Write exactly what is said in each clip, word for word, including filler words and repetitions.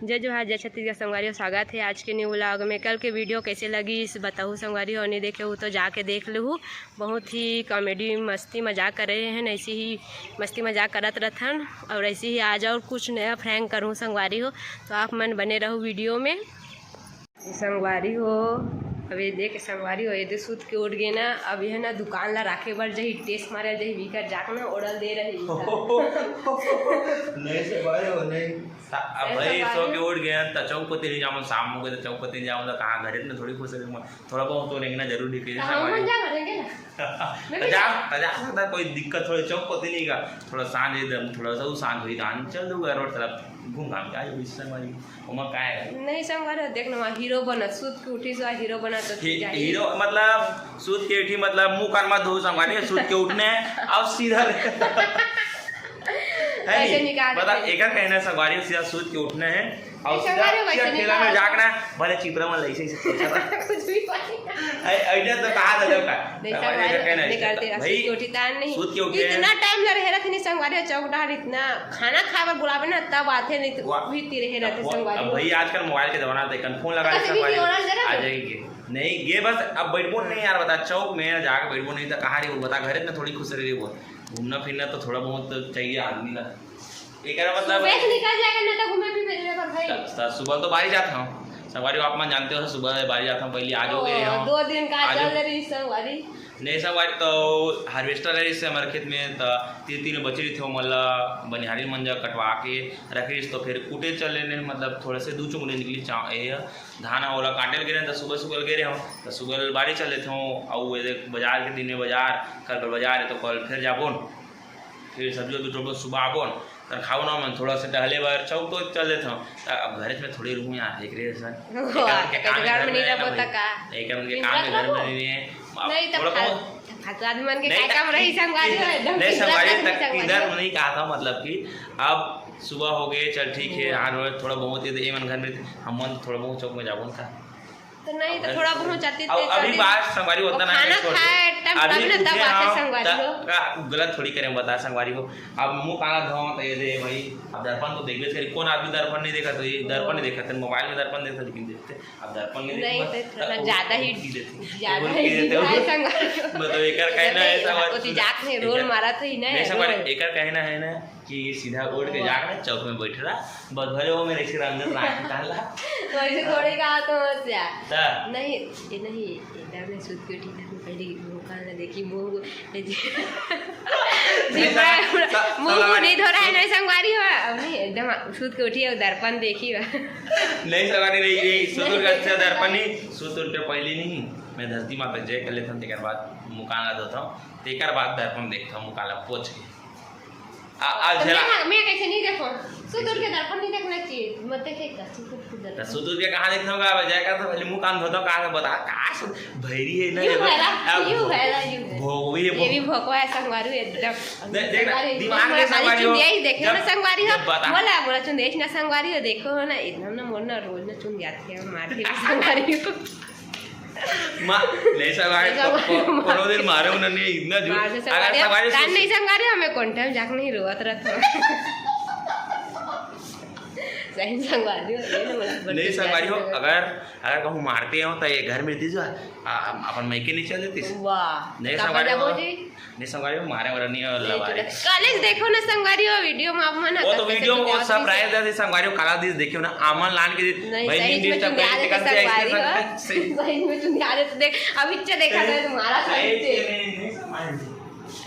जय जोहार, जय छत्तीसगढ़ संगवारी हो, स्वागत है आज के न्यू व्लॉग में। कल के वीडियो कैसे लगी इस बताहू संगवारी हो, नहीं देखे हो तो जाके देख लहू। बहुत ही कॉमेडी, मस्ती, मजाक कर रहे हैं, ऐसे ही मस्ती मजाक करत रहथन और ऐसे ही आज और कुछ नया प्रैंक करूँ संगवारी हो, तो आप मन बने रहो वीडियो में। संगवारी हो, अभी देख संगवारी हो, ये दे सूत के उठ गए ना। अब यह ना दुकान ला राखे बर जही, टेस्ट मारे जही, बीकर जाक ना ओढ़ल दे रही। नहीं संगवारी हो, नहीं। अब भाई सो के उठ गए त चौक पति नहीं जावन, शाम हो गए त चौक पति नहीं जावन, त कहाँ घरे में थोड़ी खुश रहे। थोड़ा बहुत तो रेंगना जरूरी है। हम जा रेंगे ना। त जा, त जा सकता, कोई दिक्कत थोड़ी, चौक पति नहीं का। थोड़ा सांझ एकदम, थोड़ा सा वो सांझ हुई, कहानी चल दूंगा रोड तरफ, घूम घाम के आ जाओ, इससे हमारी उम्र का है। नहीं संगवारी हो, देख ना, वहाँ हीरो बना, सूत के उठी सो हीरो बना तो ही-, जाइए। हीरो मतलब सूत के उठी मतलब मुंह कान मत धो संगवारी, सूत के उठने और सीधा है ऐसे नहीं? निकाल बता, देते। एकर कहना संगवारी हो, सीधा सूत के उठने है और ऐसे सीधा, हमारे वैसे सीधा ठेला में निकाल। जाके ना भले चिपरा मन ऐसे ऐसे सोचा था। कुछ भी पानी। ऐ-, ऐसे तो कहा था जब का। नहीं, संगवारी हो, कहना नहीं करते, भाई, सूत के उठी तान नहीं। सूत के उठे हैं। इतना टाइम लग रहे रहते नहीं संगवारी हो, चौक डहर इतना खाना खाए बर बुलावे ना तब आते, नहीं तो वाह। भी तिरे रहते अब संगवारी अब हो। भाई आजकल मोबाइल के जमाना है, कन फोन लगा दे ऐसे भी संगवारी हो। नहीं, आ जाएंगे। नहीं, ये बस अब बैठबो नहीं यार, बता चौक में जाके बैठबो नहीं तो कहाँ रही वो, बता घरे में थोड़ी खुश रही वो। घूमना फिरना तो थोड़ा बहुत चाहिए आदमी ला। एकर मतलब सुबह से निकल जाएगा ना तो घूमे भी मेरे पर भाई। त-, त-, सुबह तो बाहर जाता हूँ संगवारी, आप मन जानते हो सुबह बाहर जाता हूँ, पहले आज हो गए ओ, हम। दो दिन का आज चल रही संगवारी। नहीं संगवारी, तो हार्वेस्टर है इससे हमारे खेत में, तो तीन तीन बचे रही थे, मतलब बनिहारी मन जा कटवा के रखे रही, तो फिर कूटे चले ने, मतलब थोड़ा से दू चुंगड़ी निकली चा-, ये धान ओला काटे ल गे रहे, तो सुबह सुबह गे रहे हम, तो सुबह बाहर चल देते हो, और वो देख बाजार के दिन में बाजार, कल कल बाजार है तो कल फिर जाबो न। फिर सब्जी उब्जी टोकबो, सुबह आबो न, तन खाबो ना मन, थोड़ा से टहले बर चौक तो चल देथव। त अब घरे में थोड़ी रहूं यार, एक रे सन। ओ, एक आदमी के तो काम घर घर में नहीं रहबो त का? एक आदमी के दिन काम रात के घर में रहबो? नहीं है। अब नहीं, तो थोड़ा फाल-, बहुत फालतू आदमी मन के नहीं, का काम रही संगवारी हो, एकदम नहीं दिन रात संगवारी, रहबो त संगवारी इधर हो। नहीं कहा था, मतलब कि अब सुबह हो गए, चल ठीक है, हाँ। यार थोड़ा बहुत ये तो ये मन घर में, हम मन थोड़ा बहुत चौक में जाबो न का। तो नहीं, तो अब थोड़ा बहुत जाती अब थे, अभी चलती बात संगवारी वो होता ना, खाना छोड़ दे। खाए, टाइम अभी तब ना, तब उठे आके हम, संगवारी तब हो। का गलत थोड़ी करें, बता संगवारी हो। अब मुंह काला धो, तो ये दे भाई, अब दर्पण तो देखबे करी, कौन आदमी दर्पण नहीं देखा, तो ये दर्पण नहीं देखा, तेरे मोबाइल में दर्पण देखा, लेकिन देखते, अब दर्पण नहीं नहीं, देखा, तो थोड़ा तब ज्यादा ही, उल्टी देते। ज्यादा उल्टी ही देते हो। है संगवारी हो। मतलब, एकर कहना है, संगवारी, ओती जात में रोल एकर मारा था ही ना, नहीं, संगवारी, रोल। एकर कहना है ना, कि सीधा उठ के हाँ। जाके ना चौक में बैठ रहा, बस भले वो मेरे से रंजन राखी ताला। तो ऐसे थोड़े कहा तो होशियार। ता। नहीं, ये नहीं, एकदम नहीं सूत के उठी, एकदम पहले मुंह कान देखी, मुंह, नहीं, जी। नहीं, जी, सब, मैं सब, मुंह सब नहीं धो रहा है, नहीं संगवारी हो, अब नहीं, एकदम सूत के उठी है, दर्पण देखी हो। नहीं संगवारी, नहीं, नहीं, सुतुर का अच्छा दर्पण नहीं, सुतुर के पहले नहीं, मैं धरती माता जय कर लेता हूँ, तेकर बाद मुंह कान ला धोता हूँ, तेकर बाद दर्पण देखता हूँ, मुंह कान ला पोंछ के। आ, आ, तो झेला। मैं, मैं कैसे नहीं देखो? सुतुर के दर्पण नहीं देखना चाहिए। मत देखे का, सुतुर के त दर्पण। सुतुर के कहाँ देखता हूँ, कहाँ जाएगा तो पहले मुंह कान धोता हूँ, कहाँ से बता, कहाँ से भैरी है ना, यू ये भैरा, अब यू भैरा, यू भैरा। भोगवी है, ये भी भोग- भोकवा है, संगवारी एकदम। दे-, देख ना, संगवारी दिमाग एकदम में संगवारी हो। चुंदिया ही देखे हो ना, जब, संगवारी हो। जब बता। बोला, बोला, चुंदिया ही ना, संगवारी हो, देखो हो ना, एकदम ना, मोर ना, रोज ना चुंदिया थे, मार के भी संगवारी हो। मा-, नहीं संगवारी, नहीं संगवारी, को-, को-, कोनो दिन मारे उन्होंने इतना जोर। मार से अगर संगवारी, संगवारी कान सुन- नहीं संगवारी, हमें कौन टाइम जाके नहीं रोवत रहता। सही संगवारी हो, ये ना बोला, नहीं संगवारी हो, अगर, अगर कहूँ मारते हो तो ये घर में दीजिए, आ, अपन मायके नहीं चल देती। वाह, नहीं तो संगवारी कहाँ हो। जाबो जी? नहीं संगवारी हो, मारे वाला नहीं है, नहीं, लवारी। तो कॉलेज देखो ना संगवारी हो, वीडियो में आप मन वो तो वीडियो में वो सरप्राइज दे संगवारी हो, काला दिस देखियो ना, आमन लान के नहीं, भाई, सही में डिस्टर्ब चुंदिया करके देते कब से संगवारी हो। ऐसे सही में चुंदिया देते, देख, अब इच्छा देखा था तुम्हारा सही सही से। से नहीं, नहीं संगवारी।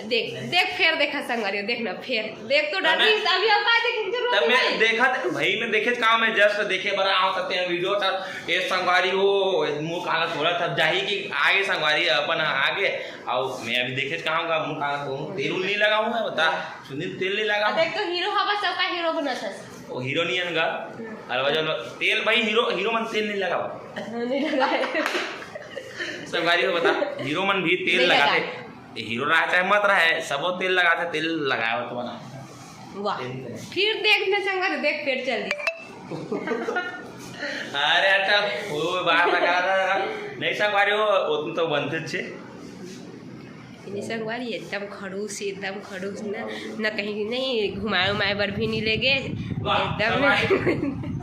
देख, देख, फिर देखा संगवारी हो, देख ना, फिर देख तो डर तब मैं, रही, अभी अब का देखे, जरूरत तब मैं नहीं। देखा था, भाई, मैं देखे काम है, जस्ट देखे बड़ा आओ सकते हैं वीडियो था, ये संगवारी हो, मुंह काला थोड़ा था, जाही की आगे संगवारी अपन आगे, आओ, मैं अभी देखे कहाँ का मुंह काला तो तेल उल नहीं लगाऊंगा, बता, सुनील तेल नहीं लगा। देख तो हीरो हवा सबका हीरो बना था। वो हीरो नहीं है ना, हम्म। अलवा जो तेल भाई, हीरो, हीरो मन तेल नहीं लगा। नहीं लगा है। संगवारी हो बता, हीरो मन भी तेल नहीं लगाते। लगा। हीरो रहा चाहे मत रहे, सबो तेल लगाते, तेल लगाया हो तो बना। वाह। तेल नहीं लगा। फिर देख ना संगवारी, देख पेट चल दी। अरे अच्छा, वो बाहर लगा रहा था। नहीं संगवारी हो, उतना तो बनते अच्छे। ये संगवारी एकदम खड़ूस, एकदम खड़ूस ना, ना कहीं नहीं घुमाए उमाए बर भी नहीं लेगे, एकदम संगवारी।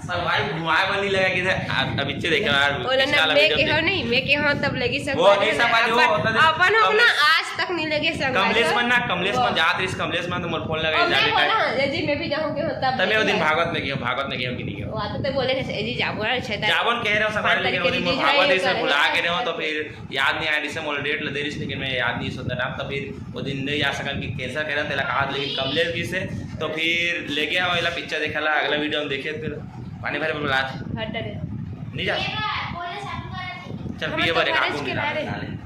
संगवारी घुमाए बर नहीं लेगे कि आ-, अब इच्छे देखे यार, ओला ना पिछला मैं video के हो देख। नहीं, मैं के हो तब लेगी वो संगवारी नहीं ना, संगवारी, वो अपन, होता देख, अपन हो ना, कमलेश, आज तक नहीं लेगे संगवारी कमलेश हो। मन ना, कमलेश वो। मन जात रहिस, कमलेश मन तो मोर फोन लगे, और मैं जाबे बोला, कहीं। हाँ, ये जी, मैं भी जाऊँ के हो तब तब मैं वो दिन लेगी। भागवत में गयो, भागवत में गयो कि नहीं गयो? वो आते तो बोले थे, "ए जी, जाबो यार, छह तारीख जाबो कह रहे हो संगवारी, पाँच लेकिन तारीख वो के दिन जी मोर जाइए भागवत रहिस, करे। भुला के रहे हो, तो फिर याद नहीं आया, जैसे मोला date ल दे रहिस, लेकिन मैं याद नहीं सुनता नाम, तो फिर वो दिन नहीं जा सकन कि cancel करें, तेला कहा, लेकिन कमलेश जी से, तो फिर लेके आओ एला picture देखा ला, अगला video में देखे, फिर पानी भरे बुला। हट, डरे। नहीं जा। चल, हम पिए तो बारे कॉलेज काकू के मिला बारे। ले।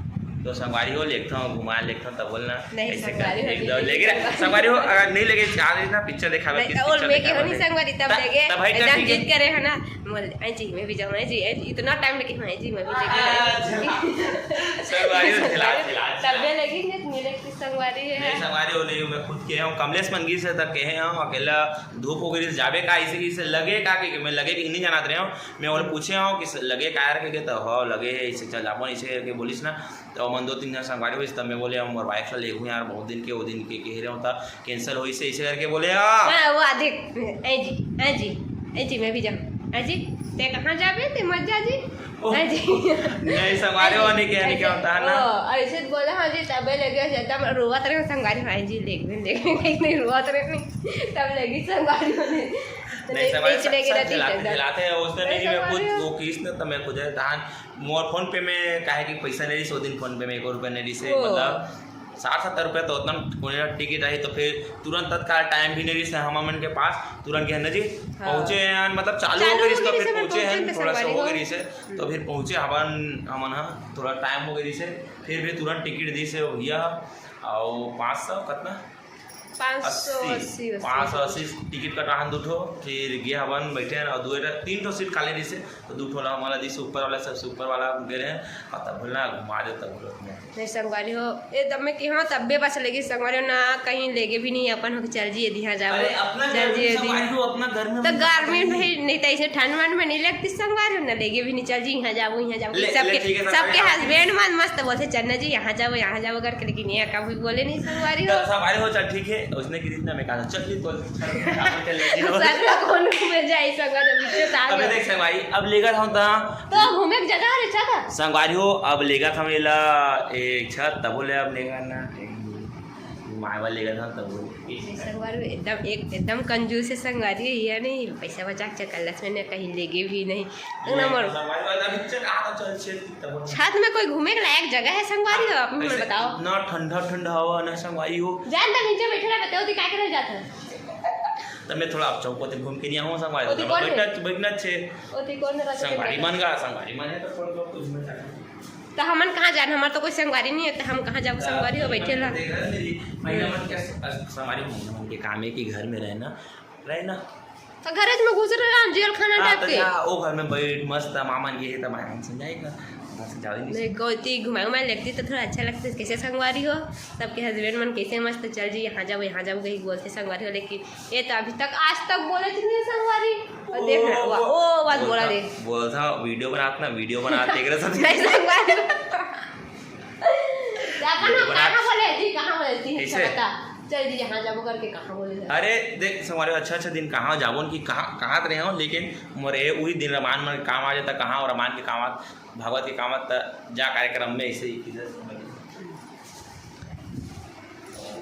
तो संगवारी हो, लेखता हूँ, घुमा लेखता हूँ, तब बोलना। नहीं, ऐसे संगवारी कर, हो, एक नहीं, दो, नहीं, लेके रख। संगवारी। संगवारी हो, अगर नहीं लेके चाह रही ना, picture देखा लो, नहीं, किस तो और picture मैं देखा क्यों लो, नहीं संगवारी, तब तब, लेके तब भाई एकदम कर जिद करे है ना। बोल, "आई जी, मैं भी जाऊँ, आई जी, आई जी।" इतना time लेके, "हाँ, आई जी, मैं भी लेके अच्छा। आऊँ।" संगवारी हो, खिला, खिला, खिला। तब मैं लेके नहीं, मेरे की संगवारी है। नहीं, संगवारी हो नहीं, मैं खुद के हूँ, कमलेश मन गिस हे, तब कहे हूँ, अकेला धूप हो गई, जाबे का, इसे, इसे लगे का, कि मैं लगे कि नहीं जानत रहे हूँ, मैं ओला पूछे हूँ कि लगे का यार, के, तो हो, लगे है, इसे चल जाबो, इसे करके बोलिस ना, तो मन दो तीन जन संगवारी होइस, तब मैं बोले, "मोर wife ला लेहूँ यार, बहुत दिन के, वो दिन के कह रहे हो, था, cancel होइस हे," इसे करके बोले, हाँ। हाँ, वो आधे, "ए जी, ए जी, ए जी, मैं भी जाऊँ, ए जी, ते कहाँ जाबे, ते मत जा जी, ओ, ए जी।" नहीं, संगवारी हो, नहीं कहे, नहीं कहे होता है ना। ओ, ऐसे तो बोला, हाँ जी, तबे लगे, एकदम रोवत रहे, संगवारी, "हाँ जी, लेके, लेके, नहीं, रोवत रहे, नहीं।" तब लगी संगवारी होने। नहीं, नहीं, संगवारी, नहीं, सब, चलेगी सब रहती खिलाते, एकदम। खिलाते हैं, उसने नहीं, नहीं, मैं खुद, संगवारी हो। वो किस ने, तो मैं खुद है, तहान मोर PhonePe में काहे कि पैसा नहीं रहिस, वो दिन PhonePe में एको रुपया नहीं रहिस, ओ। मतलब, साठ सत्तर रुपया तो उतना कोने टिकट आई, तो फिर तुरंत तत्काल time भी नहीं रहिस हमर मन के पास, तुरंत के ना जी, हाँ। पहुँचे हैं, मतलब, चालू चालू हो गई हो रहिस, तो गई फिर रहिस, पहुँचे पहुँचे हैं, हैं, थोड़ा सा संगवारी हो हो। गई रहिस, तो हम्म। फिर पहुँचे हवन, हमन ह, थोड़ा time हो गई रहिस, फिर भी तुरंत टिकट दिस हे भैया, और पाँच सौ कितना? पाँच सौ अस्सी, अस्सी, अस्सी। पाँच सौ अस्सी टिकट कटाहन दू ठो, फिर गे हवन, बैठे हन, और दू, तीन ठो सीट खाली रहिस हे, तो दू ठो ला हमला दिस, ऊपर वाला, सबसे ऊपर वाला गे रहे, और तब बोलना, "घुमा दे," तब बोलत में। नहीं संगवारी हो, ए, तब मैं कहा, तब्बे बस लेगी संगवारी हो, ना कहीं लेगे भी नहीं, अपन हो के चल जी, दिहा जाबो, अरे, अपना चल घर जी, में दिहा। संगवारी हो, अपना घर में तो हम घर में भी नहीं, तो ऐसे ठंड वंड में नहीं लगती संगवारी हो, ना लेगे भी नहीं, चल जी, यहाँ जाबो, यहाँ जाबो, ले, सबके, ले, ठीक है, सबके संगवारी हो। Husband मन मस्त बोलते, "चल ना जी, यहाँ जाबो, यहाँ जाबो," करके, लेकिन ये कभी बोले नहीं संगवारी हो। तो संगवारी हो, चल ठीक है, उसने की जितना मैं कहा, चल जी, तो चल, चल, चल, चल, चल। सर ना कौन घूमे जाए संगवारी, पीछे से आ अबे गया। देख संगवारी, अब लेगा था, तो घूमे की जगह है, अच्छा था। संगवारी हो, अब लेगा था मेला, एक छत, तब बोले अब लेगा ना, माय वाले लेगा था, तब बोले। नहीं, संगवारी एकदम, एक, एकदम कंजूस है संगवारी, ये नहीं, पैसा बचा के चकल्लस में ने कहीं लेगे भी नहीं। तो ना मर- संगवारी वाला भी चल, आ, चल, चल, तब बोले। छत में कोई घूमे के लायक जगह है संगवारी हो, आप मुझे ऐसे बताओ। इतना ठंडा, ठंडा हवा ना संगवारी हो। जान तक नीचे बैठे रहे, बताओ, ती का करे जाता है? तब मैं थोड़ा अब चौक पे घूम के नहीं आऊँ संगवारी, ओती तो कौन है? बैठना, बैठना छे। ओती कौन है? संगवारी मन का, संगवारी मन है तो कौन लोग कुछ में जाना। तो हमन कहाँ जान, हमार तो कोई संगवारी नहीं है, तो हम कहाँ जाबो संगवारी हो, बैठे ला। देख रहे हैं, मेरी महिला मन के, संगवारी महिला मन के काम है कि घर में रहना, रहना। तो घर में घुस रहे हम जेल खाना हाँ, type तो के। जा, ओ घर में बैठ, मस्त, मामा ये है, तो मामा से जाएगा, मामा से जाओ ही नहीं। नहीं, कोई ती घुमाए उमाए लेती तो थोड़ा अच्छा लगता है, कैसे संगवारी हो, सबके husband मन कैसे मस्त चल जी, यहाँ जाबो, यहाँ जाबो, कहीं बोलते संगवारी हो, लेकिन ये तो अभी तक, आज तक बोले थे नहीं संगवारी। और देख ना, ओ, वाह, ओ, ओ, बस बोला बोलता, दे। बोलता, video बनात ना, video बनात, देख रहे सब। नहीं, संगवारी। देखा ना, video बनात। कहाँ बोले जी, कहाँ बोले जी, अच्छा कैसे? बता। चल जी, यहाँ जाबो करके कहाँ बोले जी? अरे, देख, संगवारी हो, अच्छा, अच्छा दिन कहाँ जाबो कि कहाँ, कहाँ तो रहे हो, लेकिन मोर ये वही दिन रामायण में काम आ जाता, कहाँ और रामायण के काम आ, भागवत के काम आ, त जा कार्यक्रम में ऐसे ही किधर समझ।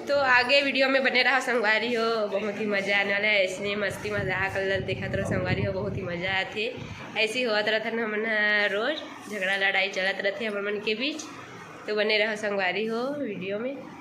तो आगे video में बने रहो संगवारी हो, बहुत ही मजा आने वाला है। ऐसने मस्ती मजाक ल देखत रहो संगवारी हो, बहुत ही मजा आथे। ऐसे ही होत रहत हे ना, हमन ह रोज झगड़ा लड़ाई चलत रहथे हमन मन के बीच। तो बने रहो संगवारी हो video में।